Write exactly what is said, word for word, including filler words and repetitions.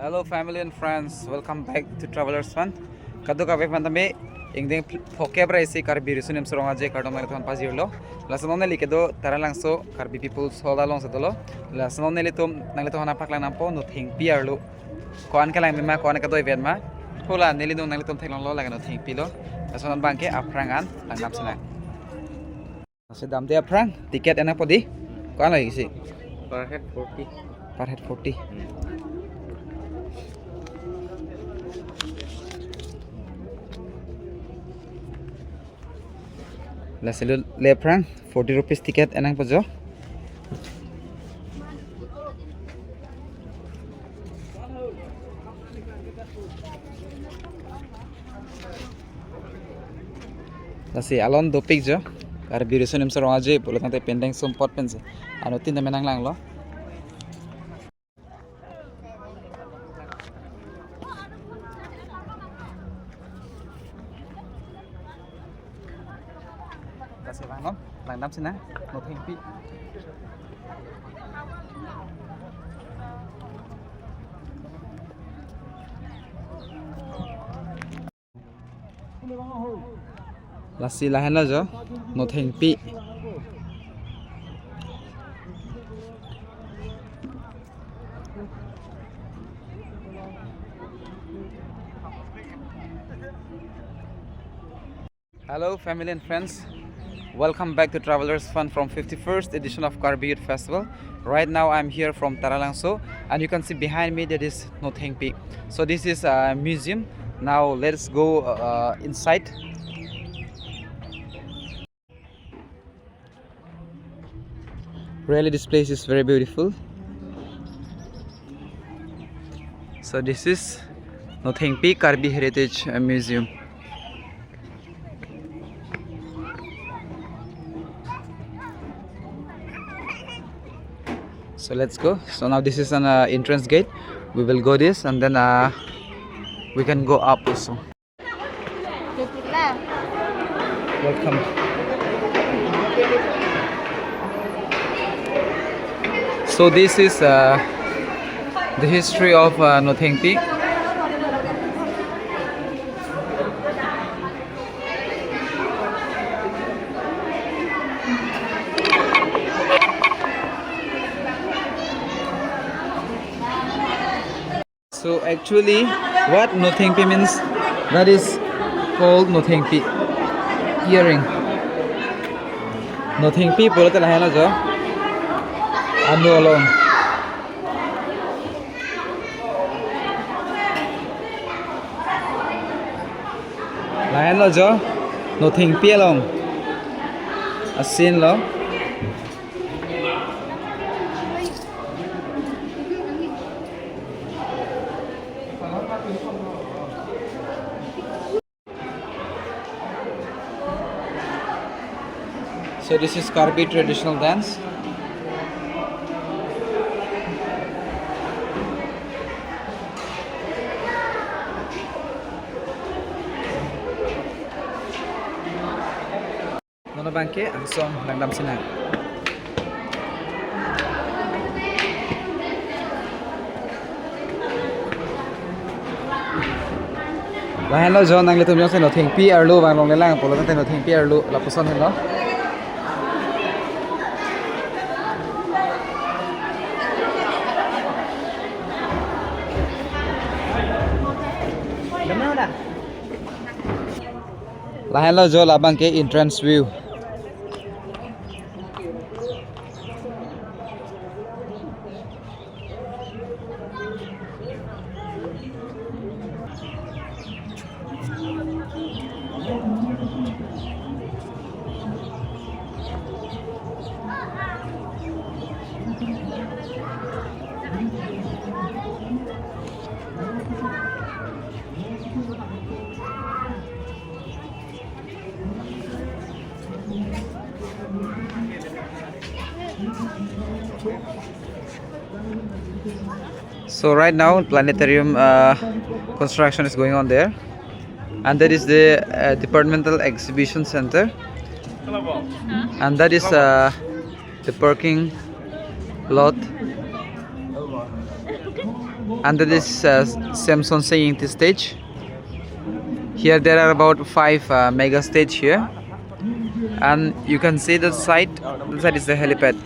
Hello, family and friends, welcome back to Travelers Fun. Kadokave aphan tame ingdeng phokep ra isi Karbi Riso Nimso Rong Ajoine kardom nanglitumphan pajirlo. Lason non neli kedo Taralangso Karbi People's Hall alongsi dolo. Lason non nelitum nanglitumphan nangpaklang nangpo Nothengpi arlo. Ko-an kelang mema, ko-an kedo event ma. Hala neli non nanglitum theklonglo, lake Nothengpi lo. Lason non abangke aphrang an langdam sinang. Lasi damde aphrang, ticket enang po di. Ko-an lo isi? Per head forty. Per head forty. Lasi lo le aphrang, forty rupees ticket enang po jo. Lasi alon dopik jo. Karbi Riso Nimso Rong Ajoine pulo tangte pen dengso apot pensi anuttin tame nanglanglo. Lasi vangnon, langdam sinang, Nothengpi. Lasi lahenlo jo, Nothengpi. Hello, family and friends. Welcome back to Travelers Fun from fifty-first edition of Karbi Youth Festival. Right now, I'm here from Taralangso, and you can see behind me that is Nothengpi. So this is a museum. Now let's go uh, inside. Really, this place is very beautiful. So this is Nothengpi Karbi Heritage uh, Museum. So let's go. So now this is an uh, entrance gate. We will go this, and then uh, we can go up also. Welcome. So this is uh, the history of uh, Nothengpi. So actually, what Nothengpi means, that is called Nothengpi earring. Nothengpi pulote lahenlo jo, anu along. Lahenlo jo, Nothengpi along a scene lo. So this is Karbi traditional dance. Non abangke angsong langdam sinang. Lahenlo jo, nanglitum jongsi Nothengpi arlo vanglonglelang pulo tangte Nothengpi arlo lapuson henlo. Lahenlo jo, labangke entrance view. So right now, planetarium uh, construction is going on there, and that is the uh, departmental exhibition center, and that is uh, the parking lot. Under this uh, Samson Singh Ingti stage, here there are about five uh, mega stage here, and you can see the side. The side is the helipad.